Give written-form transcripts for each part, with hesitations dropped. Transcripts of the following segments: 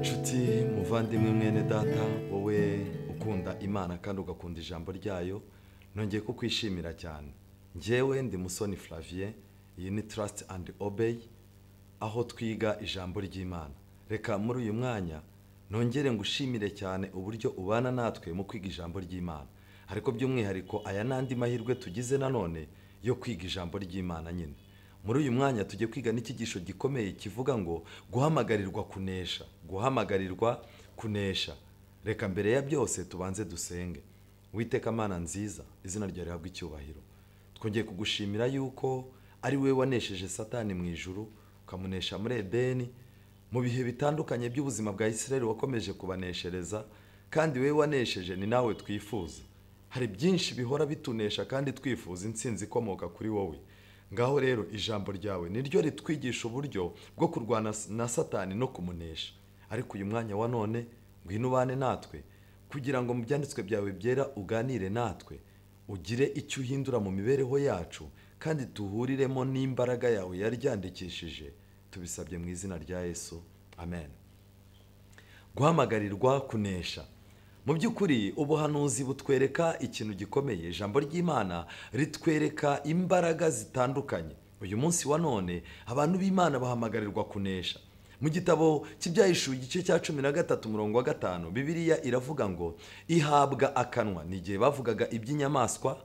Nshuti muvandimwe, mwene data, wowe ukunda Imana kandi ugakunda ijambo ryayo, nongeye kukwishimira cyane. Njyewe ndi Musoni Flavien, iyi ni Trust and Obey, aho twiga ijambo ry'Imana. Reka muri uyu mwanya nongere ngushimire cyane uburyo ubana natwe mu kwiga ijambo ry'Imana, ariko by'umwihariko aya n'andi mahirwe tugize nanone yo kwiga ijambo ry'Imana nyine. Muri uyu mwanya tujye kwiga n'icyigisho gikomeye kivuga ngo guhamagarirwa kunesha, guhamagarirwa kunesha. Reka mbere ya byose tubanze dusenge. Witeka Mana nziza, izina ryawe rihabwe icyubahiro. Twongeye kugushimira yuko ari wowe wanesheje Satani mu ijuru, ukamunesha muri Edeni, mu bihe bitandukanye by'ubuzima bwa Isirayeli wakomeje kubaneshereza, kandi wowe wanesheje ni nawe twifuza. Hari byinshi bihora bitunesha kandi twifuza intsinzi ikomoka kuri wowe. Ngaho rero ijambo ryawe niryo ritwigisha uburyo bwo kurwana na Satani no kumunesha. Ariko uyu mwanya wa none ngwino ubane natwe, kugira ngo mu byanditswe byawe byera uganire natwe, ugire icyo uhindura mu mibereho yacu, kandi duhuriremo n'imbaraga yawe yaryandikishije. Tubisabye mu izina rya Yesu, amen. Guhamagarirwa kunesha. Mu by'ukuri ubuhanuzi butwereka ikintu gikomeye. Ijambo ry'Imana ritwereka imbaraga zitandukanye. Uyu munsi wa none abantu b'Imana bahamagarirwa kunesha. Mu gitabo cy'Ibyahishuwe igice cya 13 umurongo wa 5, Bibiliya iravuga ngo ihabwa akanwa. Ni igihe bavugaga iby'inyamaswa,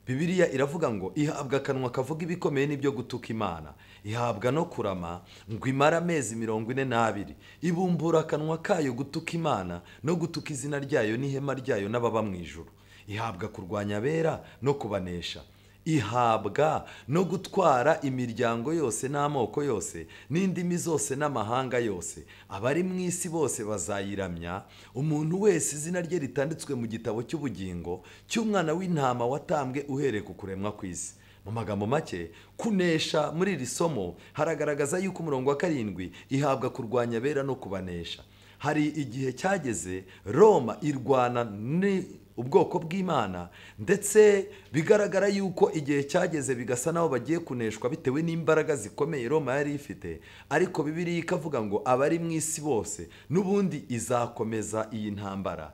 Bibiliya iravuga ngo ihabwa akanwa kavuga ibikomeye n'ibyo gutuka Imana, ihabwa no kurama ngo imare amezi 42, ibumbura akanwa kayo gutuka Imana no gutuka izina ryayo n'ihema ryayo n'ababa mu ijuru, ihabwa kurwanya abera no kubanesha, ihabwa no gutwara imiryango yose n'amoko yose n'indimi zose n'amahanga yose. Abari mu isi bose bazayiramya, umuntu wese izina rye ritanditswe mu gitabo cy'ubugingo cy'umwana w'intama watambwe uhereye ku kuremwa kw'isi. Mu magambo make, kunesha muri iri somo haragaragaza yuko umurongo wa 7 ihabwa kurwanya abera no kubanesha. Hari igihe cyageze Roma irwana ni ubwoko bw'Imana, ndetse bigaragara yuko igihe cyageze bigasa naho bagiye kuneshwa bitewe n'imbaraga zikomeye Roma yari ifite. Ariko Bibiliya ikavuga ngo abari mu isi bose n'ubundi izakomeza iyi ntambara,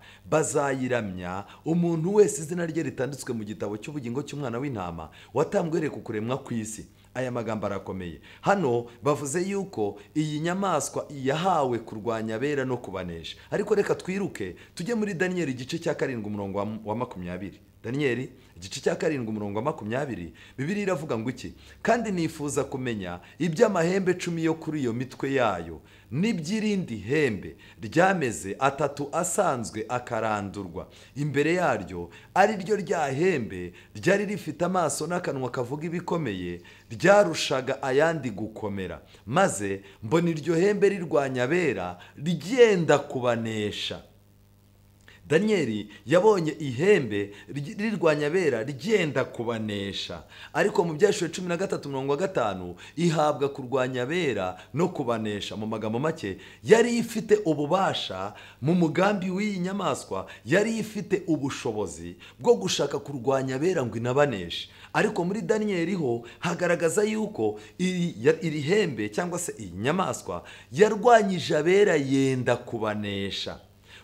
bazayiramya, umuntu wese izina rye ritanditswe mu gitabo cy'ubugingo cy'umwana w'intama watambwe ku kuremwa kw'isi. Aya magambo arakomeye. Hano bavuze yuko iyi nyamaswa yahawe kurwanya abera no kubanesha. Ariko reka twiruke tujye muri Daniyeli igice cya 7 umurongo wa 20. Daniyeli igice cya 7 umurongo wa 20, Bibiliya iravuga ngo iki? Kandi nifuza kumenya iby'amahembe 10 yo kuri iyo mitwe yayo, n'iby'irindi hembe ryameze atatu asanzwe akarandurwa imbere yaryo, ari ryo rya hembe ryari rifite amaso n'akanwa kavuga ibikomeye, ryarushaga ayandi gukomera. Maze mbona iryo hembe rirwanya abera ryenda kubanesha. Daniyeli yabonye ihembe rirwanya abera ryenda kubanesha. Ariko mu Byahishuwe 13 umurongo wa 5 ihabwa kurwanya abera no kubanesha. Mu magambo make, yari ifite ububasha mu mugambi w'iyi nyamaswa, yari ifite ubushobozi bwo gushaka kurwanya abera ngo inabaneshe. Ariko muri Daniyeli ho hagaragaza yuko iri hembe cyangwa se iyi nyamaswa yarwanyije abera yenda kubanesha,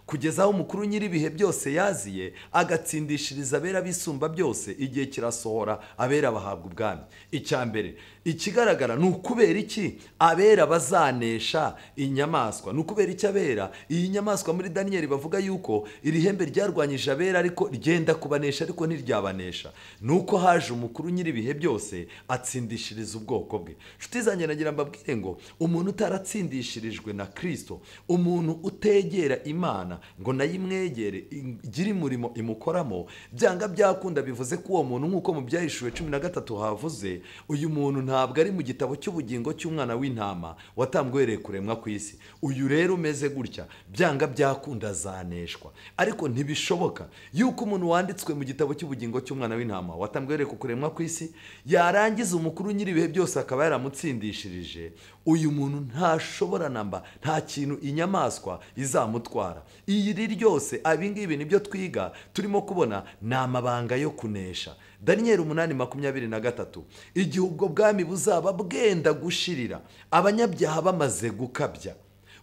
kugeza aho umukuru nyir'ibihe byose yaziye agatsindishiriza abera bisumba byose. Igihe kirasohora abera bahabwa ubwami. Icya mbere ikigaragara ni ukubera iki abera bazanesha inyamaswa? Ni ukubera iki abera? Iyi nyamaswa muri Daniyeli bavuga yuko iri hembe ryarwanyije abera ariko ryenda kubanesha, ariko ntiryabanesha. Nuko haje umukuru nyir'ibihe byose atsindishiriza ubwoko bwe. Nshuti zanjye, nagira mbabwire ngo umuntu utaratsindishirijwe na Kristo, umuntu utegera Imana y'Imana ngo nayo imwegere igire umurimo imukoramo, byanga byakunda bivuze ko uwo muntu, nk'uko mu Byahishuwe 13 havuze, uyu muntu ntabwo ari mu gitabo cy'ubugingo cy'umwana w'intama watambwe uhereye kuremwa ku isi. Uyu rero umeze gutya byanga byakunda azaneshwa. Ariko ntibishoboka yuko umuntu wanditswe mu gitabo cy'ubugingo cy'umwana w'intama watambwe uhereye ku kuremwa ku isi yarangiza umukuru nyir'ibihe byose akaba yaramutsindishirije. Uyu muntu ntashobora namba, nta kintu inyamaswa izamutwara. Iri ryose abingibi nibyo twiga turimo kubona ni amabanga yo kunesha. Daniel 8:23, igihe ubwo bwami buzaba bwenda gushirira, abanyabyaha bamaze gukabya,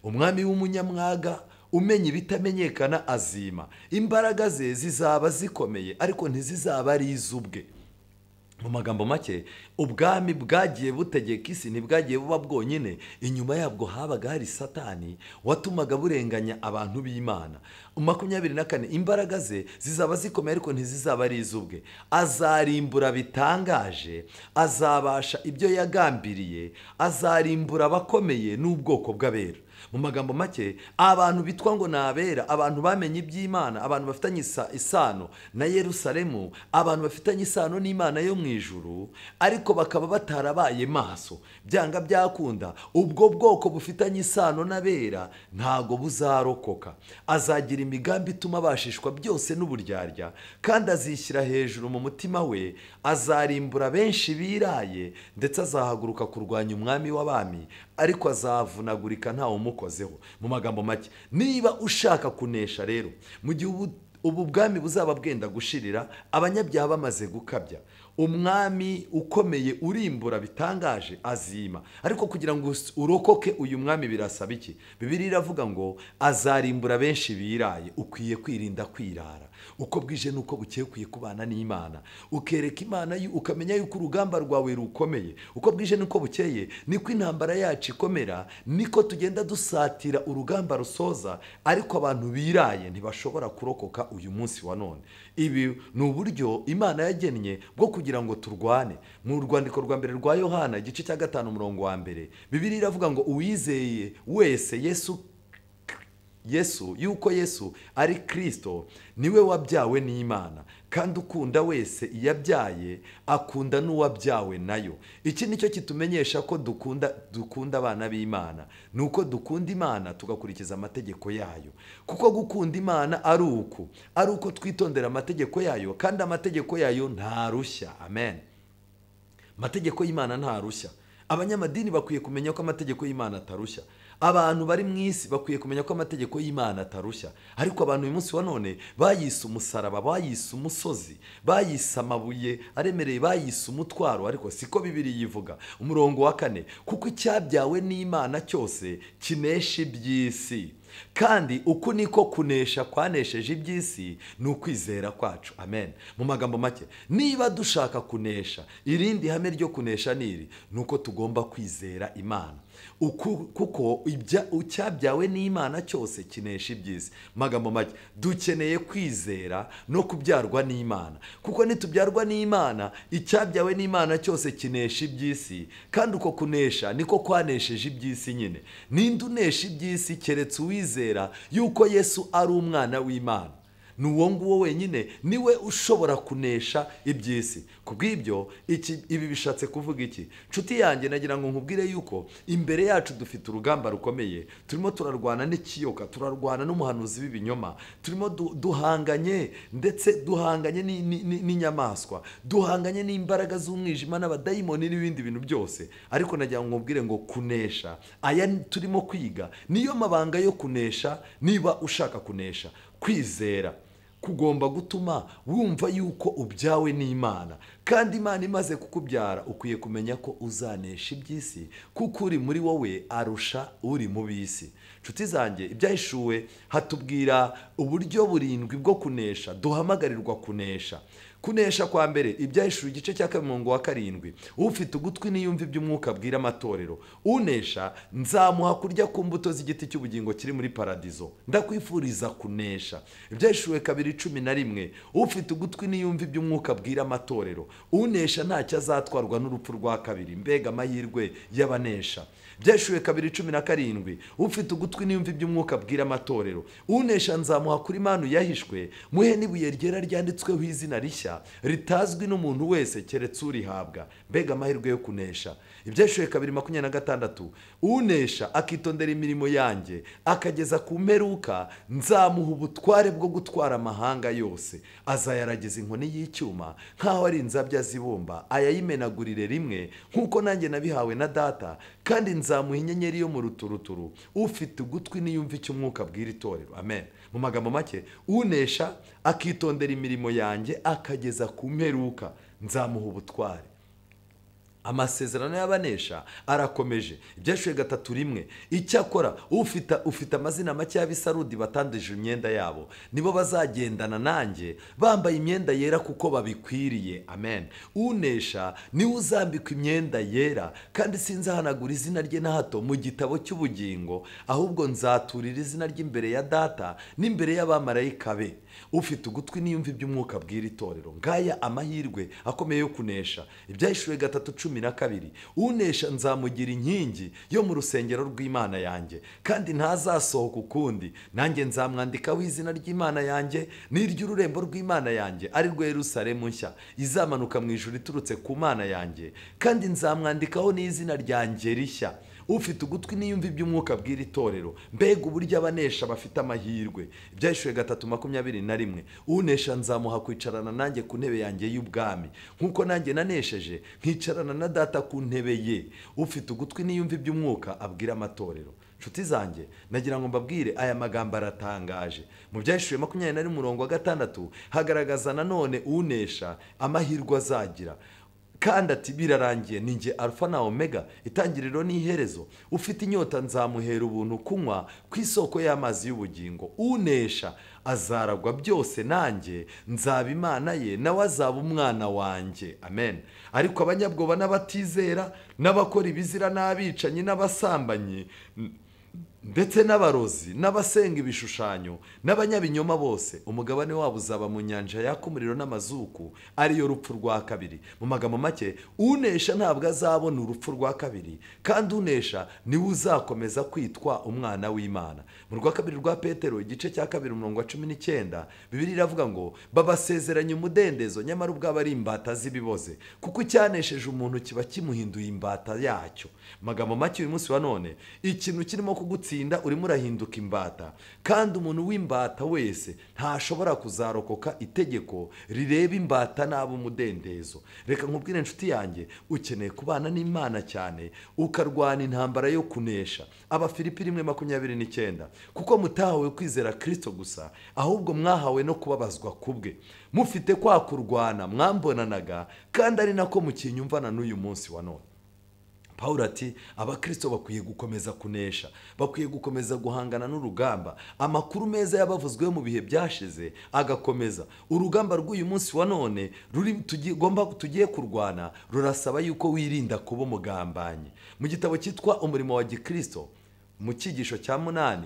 umwami w'umunyamwaga umenya ibitamenyekana azima, imbaraga ze zizaba zikomeye ariko ntizizaba ari iz'ubwe. Mu magambo make, ubwami bwagiye butegeka isi ntibwagiye buba bwonyine, inyuma yabwo habaga hari Satani watumaga burenganya abantu b'Imana. 24, imbaraga ze zizaba zikomeye ariko ntizizaba ari iz'ubwe. Azarimbura bitangaje, azabasha ibyo yagambiriye, azarimbura abakomeye n'ubwoko bw'abera. Mu magambo make, abantu bitwa ngo nabera, abantu bamenye iby'Imana, abantu bafitanye isano na Yerusalemu, abantu bafitanye isano n'Imana yo mu ijuru, ariko bakaba batarabaye maso, byanga byakunda ubwo bwoko bufitanye isano n'abera ntago buzarokoka. Azagira imigambi ituma abashishwa byose n'uburyarya, kandi azishyira hejuru mu mutima we, azarimbura benshi biraye, ndetse azahaguruka kurwanya umwami w'abami, ariko azavunagurika ntawe umukozeho. Mu magambo make, niba ushaka kunesha rero, mu gihe ubu bwami buzaba bwenda gushirira, abanyabyaha bamaze gukabya, umwami ukomeye urimbura bitangaje azima. Ariko kugira ngo urokoke uyu mwami birasaba iki? Bibiliya iravuga ngo azarimbura benshi biraye. Ukwiye kwirinda kwirara. Uko bwije nuko bukeye ukwiye kubana n'Imana, ukereka Imana, ukamenya yuko urugamba rwawe rukomeye. Uko bwije nuko bukeye niko intambara yacu ikomera, niko tugenda dusatira urugamba rusoza. Ariko abantu biraye ntibashobora kurokoka uyu munsi wa none. Ibi ni uburyo Imana yagennye bwo kugira ngo turwane. Mu rwandiko rwa mbere rwa Yohana igice cya 5 umurongo wa 1, Bibiliya iravuga ngo uwizeye wese Yesu yuko Yesu ari Kristo niwe wabyawe n'Imana, kandi ukunda wese iyabyaye akunda n'uwabyawe nayo. Iki nicyo kitumenyesha ko dukunda abana b'Imana, nuko dukunda Imana tugakurikiza amategeko yayo. Kuko gukunda Imana ari uko twitondera amategeko yayo, kandi amategeko yayo ntarushya. Amen. Amategeko y'Imana ntarushya. Abanyamadini bakwiye kumenya ko amategeko y'Imana atarushya. Abantu bari mu isi bakwiye kumenya ko amategeko y'Imana atarushya. Ariko abantu uyu munsi wa none bayise umusaraba, bayise umusozi, bayise amabuye aremereye, bayise umutwaro, ariko siko Bibiliya ivuga. Umurongo wa 4, kuko icyabyawe n'Imana cyose kinesha iby'isi, kandi uku niko kunesha kwanesheje iby'isi ni ukwizera kwacu. Amen. Mu magambo make, niba dushaka kunesha, irindi hame ryo kunesha niri nuko tugomba kwizera Imana. Kuko icyabyawe n'Imana cyose kinesha iby'isi. Magambo make, dukeneye kwizera no kubyarwa n'Imana, kuko nitubyarwa n'Imana, icyabyawe n'Imana cyose kinesha iby'isi, kandi uko kunesha niko kwanesheje iby'isi nyine. Ninde unesha iby'isi keretse uwizera yuko Yesu ari umwana w'Imana? Nuwo nguwo wenyine niwe ushobora kunesha iby'isi. Kubw'ibyo ibi bishatse kuvuga iki? Nshuti yanjye, nagira ngo nkubwire yuko imbere yacu dufite urugamba rukomeye. Turimo turarwana n'ikiyoka, turarwana n'umuhanuzi w'ibinyoma, turimo duhanganye, ndetse duhanganye n'inyamaswa, duhanganye n'imbaraga z'umwijima n'abadayimoni n'ibindi bintu byose. Ariko nagira ngo nkubwire ngo kunesha, aya turimo kwiga niyo mabanga yo kunesha. Niba ushaka kunesha, kwizera kugomba gutuma wumva yuko ubyawe n'Imana, kandi Imana imaze kukubyara ukwiye kumenya ko uzanesha iby'isi, kuko uri muri wowe arusha uri mu b'isi. Nshuti zanjye, ibyahishuwe hatubwira uburyo burindwi bwo kunesha, duhamagarirwa kunesha. Kunesha kwa mbere, Ibyahishuwe igice cya 2 umurongo wa 7, ufite ugutwi niyumva iby'umwuka abwira amatorero. Unesha nzamuha kurya ku mbuto z'igiti cy'ubugingo kiri muri paradizo. Ndakwifuriza kunesha. Ibyahishuwe 2:11, ufite ugutwi niyumva iby'umwuka abwira amatorero. Unesha ntacyo azatwarwa n'urupfu rwa kabiri. Mbega amahirwe y'abanesha. Ibyahishuwe 2:17, ufite ugutwi niyumva iby'umwuka abwira amatorero. Unesha nzamuha kuri manu yahishwe, muhe n'ibuye ryera ryanditsweho izina rishya ritazwi n'umuntu wese keretse urihabwa. Mbega amahirwe yo kunesha. Ibyahishuwe 2:26, unesha akitondera imirimo yanjye akageza ku mperuka, nzamuha ubutware bwo gutwara amahanga yose. Azayaragiza inkoni y'icyuma nkaho ari inzabya zibumba, ayayimenagurire rimwe nkuko nanjye nabihawe na Data, kandi nzamuha inyenyeri yo mu ruturuturu. Ufite ugutwi niyumva icyo umwuka abwira itorero. Amen. Mu magambo make, unesha akitondera imirimo yanjye akageza ku mperuka, nzamuha ubutware. Amasezerano y'abanesha arakomeje. Ibyahishuwe 3:1, icyakora ufite amazina make y'Abisarudi batanduje imyenda yabo, nibo bazagendana nanjye bambaye imyenda yera kuko babikwiriye. Amen. Unesha niwe uzambikwa imyenda yera, kandi sinzahanagura izina rye na hato mu gitabo cy'ubugingo, ahubwo nzaturira izina ry'imbere ya Data n'imbere y'abamarayika be. Ufite ugutwi niyumva iby'umwuka abwira itorero. Ngaya amahirwe akomeye yo kunesha. Ibyahishuwe 3:12, unesha nzamugira inkingi yo mu rusengero rw'Imana yanjye, kandi ntazasohoka ukundi. Nanjye nzamwandikaho izina ry'Imana yanjye n'iry'ururembo rw'Imana yanjye, ari rwo Yerusalemu nshya izamanuka mu ijuru iturutse ku Mana yanjye, kandi nzamwandikaho n'izina ryanjye rishya. Ufite ugutwi niyumva iby'umwuka abwira itorero. Mbega uburyo abanesha bafite amahirwe. Ibyahishuwe 3:21, unesha nzamuha kwicarana nanjye ku ntebe yanjye y'ubwami, nkuko nanjye nanesheje nkicarana na Data ku ntebe ye. Ufite ugutwi niyumva iby'umwuka abwira amatorero. Nshuti zanjye, nagira ngo mbabwire aya magambo aratangaje. Mu Byahishuwe 21 umurongo wa 6 hagaragaza nanone unesha amahirwe azagira. Kandi ati birarangiye, ni njye Alfa na Omega, itangiriro n'iherezo. Ufite inyota nzamuhera ubuntu kunywa ku isoko y'amazi y'ubugingo. Unesha azaragwa byose, nanjye nzaba Imana ye, nawe azaba umwana wanjye. Amen. Ariko abanyabwoba n'abatizera n'abakora ibizira n'abicanyi n'abasambanyi ndetse n'abarozi n'abasenga ibishushanyo n'abanyabinyoma bose, umugabane wabo uzaba mu nyanja yaka umuriro n'amazuku, ariyo rupfu rwa kabiri. Mu magambo make, unesha ntabwo azabona urupfu rwa kabiri, kandi unesha niwe uzakomeza kwitwa umwana w'Imana. Mu rwa kabiri rwa Petero igice cya 2 umurongo wa 19, Bibiliya iravuga ngo babasezeranye umudendezo, nyamara ubwabo ari imbata z'ibiboze, kuko icyanesheje umuntu kiba kimuhinduye imbata yacyo. Mu magambo make, uyu munsi wa none ikintu kirimo kugutsinda, urimo urahinduka imbata, kandi umuntu w'imbata wese ntashobora kuzarokoka itegeko rireba imbata n'abo umudendezo. Reka nkubwire inshuti yanjye, ukeneye kubana n'Imana cyane, ukarwana intambara yo kunesha. Abafilipi 1:29, kuko mutahawe kwizera Kristo gusa, ahubwo mwahawe no kubabazwa kubwe, mufite kwa kurwana mwambonanaga, kandi ari nako mukinyumvana n'uyu munsi wa none. Pawulo ati abakristo bakwiye gukomeza kunesha, bakwiye gukomeza guhangana n'urugamba. Amakuru meza yabavuzweho mu bihe byashize agakomeza. Urugamba rw'uyu munsi wa none ruri tugiye kurwana rurasaba yuko wirinda kuba umugambanyi. Mu gitabo cyitwa Umurimo wa Gikristo mu cyigisho cya 8,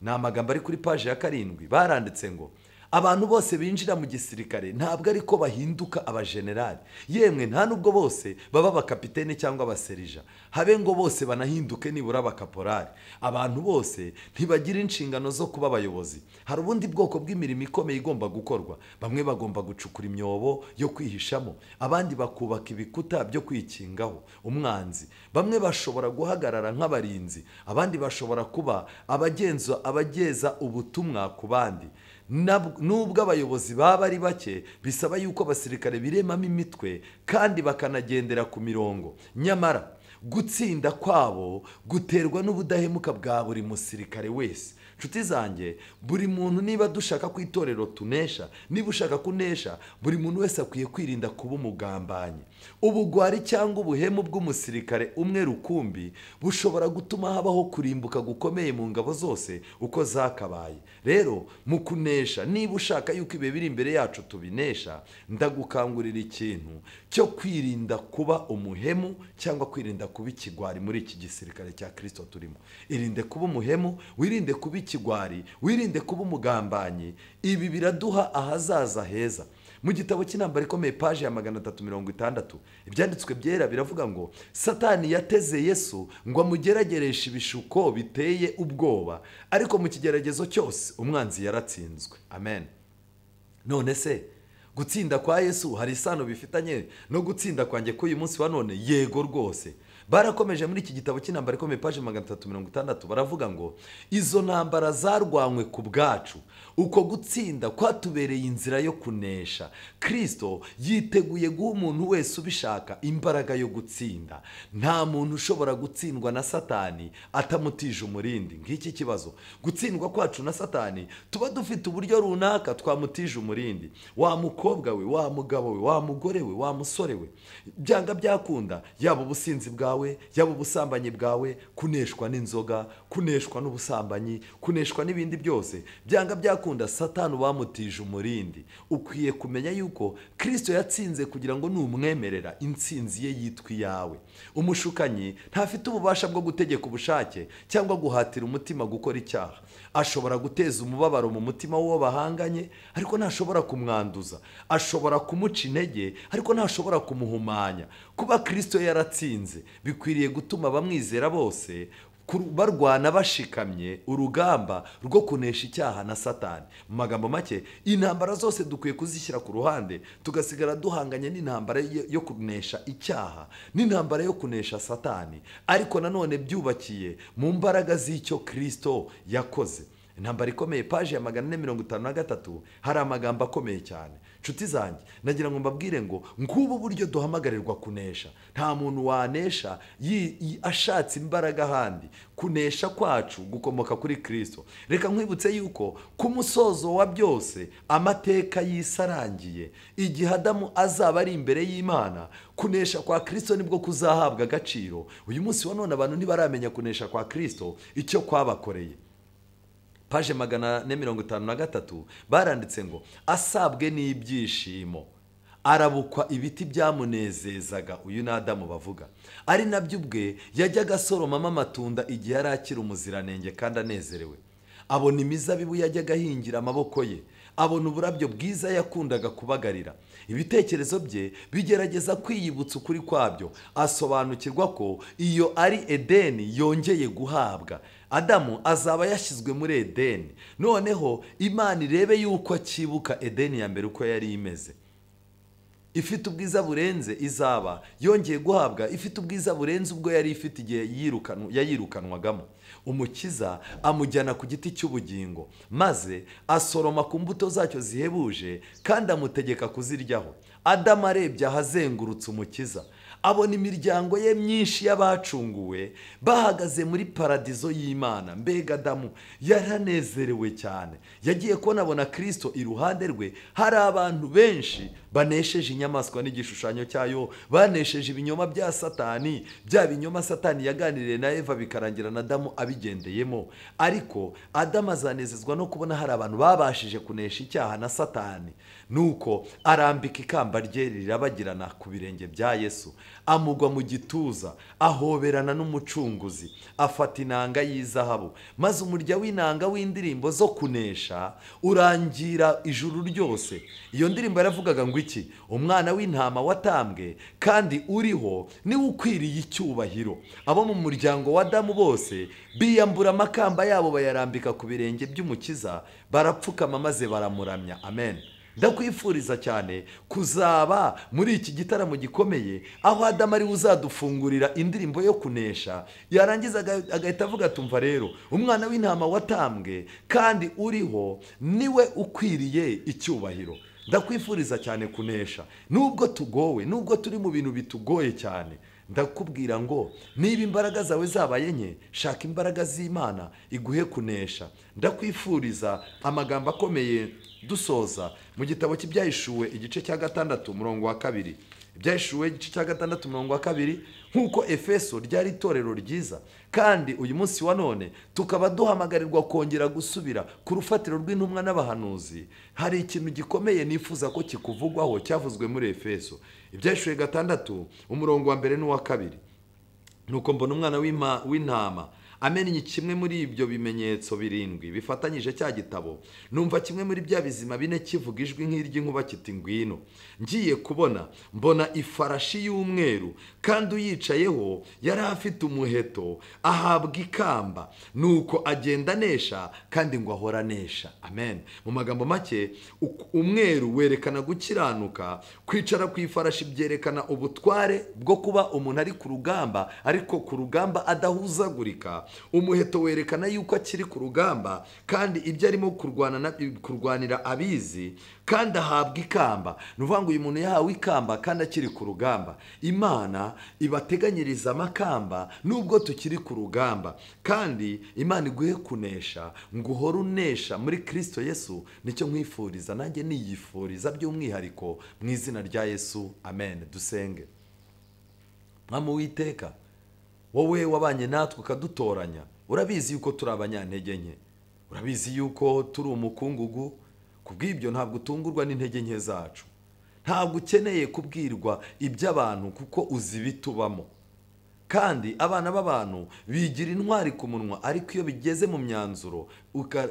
ni amagambo ari kuri paji ya 7, baranditse ngo abantu bose binjira mu gisirikare ntabwo ariko bahinduka abajenerali, yemwe nta nubwo bose baba abakapitene cyangwa abaserija, habe ngo bose banahinduke nibura abakaporari. Abantu bose ntibagira inshingano zo kuba abayobozi. Hari ubundi bwoko bw'imirimo ikomeye igomba gukorwa. Bamwe bagomba gucukura imyobo yo kwihishamo, abandi bakubaka ibikuta byo kwikingaho umwanzi. Bamwe bashobora guhagarara nk'abarinzi, abandi bashobora kuba abageza ubutumwa ku bandi. Nubwo abayobozi baba ari bake, bisaba yuko abasirikare biremamo imitwe kandi bakanagendera ku mirongo. Nyamara Gutsinda kwabo guterwa n'ubudahemuka bwa buri musirikare wese. Nshuti zanjye, buri muntu niba dushaka ku itorero tunesha, niba ushaka kunesha, buri muntu wese akwiye kwirinda kuba umugambanyi. Ubugwari cyangwa ubuhemu bw'umusirikare umwe rukumbi bushobora gutuma habaho kurimbuka gukomeye mu ngabo zose uko zakabaye. Rero mu kunesha, niba ushaka yuko ibihe biri imbere yacu tubinesha, ndagukangurira ikintu cyo kwirinda kuba umuhemu cyangwa kwirinda kuba ikigwari muri iki gisirikare cya Kristo turimo. Irinde kuba umuhemu, wirinde kuba ikigwari, wirinde kuba umugambanyi. Ibi biraduha ahazaza heza. Mu gitabo cy'intambara ikomeye paje ya 360, ibyanditswe byera biravuga ngo Satani yateze Yesu ngo amugeragereshe ibishuko biteye ubwoba, ariko mu kigeragezo cyose umwanzi yaratsinzwe. Amen. None se gutsinda kwa Yesu hari isano bifitanye no gutsinda kwanjye k'uyu munsi wa none? Yego rwose. Barakomeje muri iki gitabo cy'intambara ikomeye paje 360, baravuga ngo izo ntambara zarwanywe ku bwacu, uko gutsinda kwatubereye inzira yo kunesha. Kristo yiteguye guha umuntu wese ubishaka imbaraga yo gutsinda. Nta muntu ushobora gutsindwa na Satani atamutije umurindi. Ngiki kibazo, gutsindwa kwacu na Satani tuba dufite uburyo runaka twamutije umurindi. Wa mukobwa we, wa mugabo we, wa mugore we, wa musore we, byanga byakunda, yaba ubusinzi bwawe, yaba ubusambanyi bwawe, kuneshwa n'inzoga, kuneshwa n'ubusambanyi, kuneshwa n'ibindi byose, byanga byakunda Satani bamutije umurindi. Ukwiye kumenya yuko Kristo yatsinze kugira ngo numwemerera intsinzi ye yitwa iyawe. Umushukanyi ntafite ububasha bwo gutegeka ubushake cyangwa guhatira umutima gukora icyaha. Ashobora guteza umubabaro mu mutima w'uwo bahanganye, ariko ntashobora kumwanduza. Ashobora kumuca intege, ariko ntashobora kumuhumanya. Kuba Kristo yaratsinze bikwiriye gutuma abamwizera bose barwana bashikamye urugamba rwo kunesha icyaha na Satani. Mu magambo make, intambara zose dukwiye kuzishyira ku ruhande, tugasigara duhanganye n'intambara yo kunesha icyaha n'intambara yo kunesha Satani, ariko nanone byubakiye mu mbaraga z'icyo Kristo yakoze. Intambara ikomeye paje ya 453 hari amagambo akomeye cyane. Nshuti zanjye, nagira ngo mbabwire ngo nk'ubu buryo duhamagarirwa kunesha. Nta muntu wanesha ashatse imbaraga ahandi. Kunesha kwacu gukomoka kuri Kristo. Reka nkwibutse yuko ku musozo wa byose amateka yisarangiye, igihe Adamu azaba ari imbere y'Imana, kunesha kwa Kristo nibwo kuzahabwa agaciro. Uyu munsi wa none abantu ntibaramenya kunesha kwa Kristo icyo kwabakoreye. Paje 453 baranditse ngo asabwe n'ibyishimo arabukwa ibiti byamunezezaga. Uyu ni Adamu bavuga, ari nabyo ubwe yajyaga asoromamo amatunda igihe yari akiri umuziranenge kandi anezerewe. Abona imizabibu yajyaga ahingira amaboko ye, abona uburabyo bwiza yakundaga kubagarira. Ibitekerezo bye bigerageza kwiyibutsa ukuri kwabyo, asobanukirwa ko iyo ari Edeni yongeye guhabwa. Adamu azaba yashyizwe muri Edeni. Noneho Imana irebe yuko akibuka Edeni ya mbere uko yari imeze, ifite ubwiza burenze izaba yongeye guhabwa, ifite ubwiza burenze ubwo yari ifite igihe yayirukanwagamo. Umukiza amujyana ku giti cy'ubugingo, maze asoroma ku mbuto zacyo zihebuje kandi amutegeka kuziryaho. Adamu arebye ahazengurutse Umukiza, abona imiryango ye myinshi y'abacunguwe bahagaze muri paradizo y'Imana. Mbega Adamu yaranezerewe cyane. Yagiye kubona abona Kristo iruhande rwe hari abantu benshi banesheje inyamaswa n'igishushanyo cyayo, banesheje ibinyoma bya Satani, bya binyoma Satani yaganiriye na Eva bikarangira na Adamu abigendeyemo. Ariko Adamu azanezezwa no kubona hari abantu babashije kunesha icyaha na Satani. Nuko arambika ikamba rye rirabagirana ku birenge bya Yesu, amugwa mu gituza, ahoberana n'umucunguzi, afata inanga y'izahabu, maze umurya w'inanga w'indirimbo zo kunesha urangira ijuru ryose. Iyo ndirimbo yaravugaga ngo iki? Umwana w'intama watambwe kandi uriho niwe ukwiriye icyubahiro. Abo mu muryango wa Adamu bose biyambura amakamba yabo bayarambika ku birenge by'Umukiza, barapfukama maze baramuramya. Amen. Ndakwifuriza cyane kuzaba muri iki gitaramo gikomeye, aho Adamu ari uzadufungurira indirimbo yo kunesha, yarangiza agahita avuga tumva rero umwana w'intama watambwe kandi uriho niwe ukwiriye icyubahiro. Ndakwifuriza cyane kunesha, nubwo tugowe, nubwo turi mu bintu bitugoye cyane. Ndakubwira ngo niba imbaraga zawe zabaye nke, shaka imbaraga z'Imana iguhe kunesha. Ndakwifuriza amagambo akomeye dusoza mu gitabo cy'Ibyahishuwe igice cya 6 umurongo wa 2. Ibyahishuwe igice cya 6 umurongo wa 2, nk'uko Efeso ryari itorero ryiza, kandi uyu munsi wa none tukaba duhamagarirwa kongera gusubira ku rufatiro rw'intumwa n'abahanuzi. Hari ikintu gikomeye nifuza ko kikuvugwaho cyavuzwe muri Efeso. Ibyahishuwe 6 umurongo wa 1 n'uwa 2. Nuko mbona umwana w'intama amennye kimwe muri ibyo bimenyetso 7 bifatanyije cya gitabo, numva kimwe muri bya bizima bine kivuga ijwi nk'iry'inkuba kiti ngwino. Ngiye kubona mbona ifarashi y'umweru, kandi uyicayeho yari afite umuheto, ahabwa ikamba, nuko agenda anesha kandi ngo ahora anesha. Amen. Mu magambo make, umweru werekana gukiranuka, kwicara ku ifarashi byerekana ubutware bwo kuba umuntu ari ku rugamba, ariko ku rugamba adahuzagurika. Umuheto werekana yuko akiri ku rugamba kandi ibyo arimo kurwanira abizi, kandi ahabwa ikamba. Ni ukuvuga ngo uyu muntu yahawe ikamba kandi akiri ku rugamba. Imana ibateganyiriza amakamba nubwo tukiri ku rugamba, kandi Imana iguhe kunesha, ngo uhore unesha muri Kristo Yesu. Nicyo nkwifuriza, nanjye niyifuriza by'umwihariko mu izina rya Yesu. Amen. Dusenge. Mwami Uwiteka, wowe wabanye natwe ukadutoranya, urabizi yuko turi abanyantege nke, urabizi yuko turi umukungugu. Kubw'ibyo ntabwo utungurwa n'intege nke zacu, ntabwo ukeneye kubwirwa iby'abantu kuko uzi ibitubamo. Kandi abana b'abantu bigira intwari ku munwa, ariko iyo bigeze mu myanzuro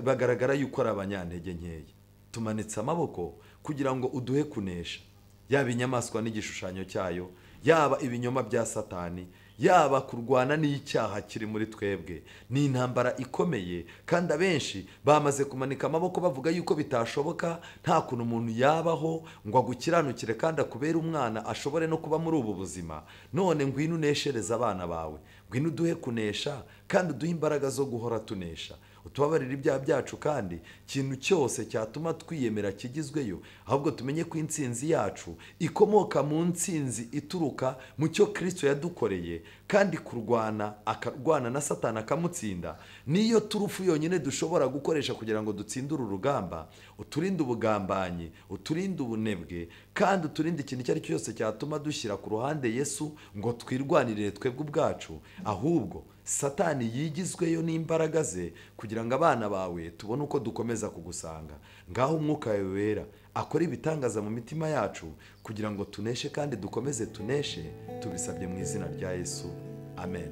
bagaragara yuko ari abanyantege nkeya. Tumanitse amaboko kugira ngo uduhe kunesha, yaba inyamaswa n'igishushanyo cyayo, yaba ibinyoma bya Satani, yaba kurwana n'icyaha kiri muri twebwe. Ni intambara ikomeye, kandi abenshi bamaze kumanika amaboko bavuga yuko bitashoboka, nta kuntu umuntu yabaho ngo agukiranukire kandi akubere umwana ashobore no kuba muri ubu buzima. None ngwino uneshereze abana bawe, ngwino uduhe kunesha kandi uduhe imbaraga zo guhora tunesha. Utubabarire ibyaha byacu, kandi ikintu cyose cyatuma twiyemera kigizweyo, ahubwo tumenye ko intsinzi yacu ikomoka mu ntsinzi ituruka mu cyo Kristo yadukoreye, kandi kurwana akarwana na Satani akamutsinda niyo turufu yonyine dushobora gukoresha kugira ngo dutsinde uru rugamba. Uturinde ubugambanyi, uturinde ubunebwe, kandi uturinde ikintu icyo ari cyo cyose cyatuma dushyira ku ruhande Yesu ngo twirwanirire twebwe ubwacu, ahubwo Satani yigizweyo n'imbaraga ze kugira ngo abana bawe tubone uko dukomeza kugusanga. Ngaho umwuka wawe wera akora ibitangaza mu mitima yacu kugira ngo tuneshe kandi dukomeze tuneshe. Tubisabye mu izina rya Yesu. Amen.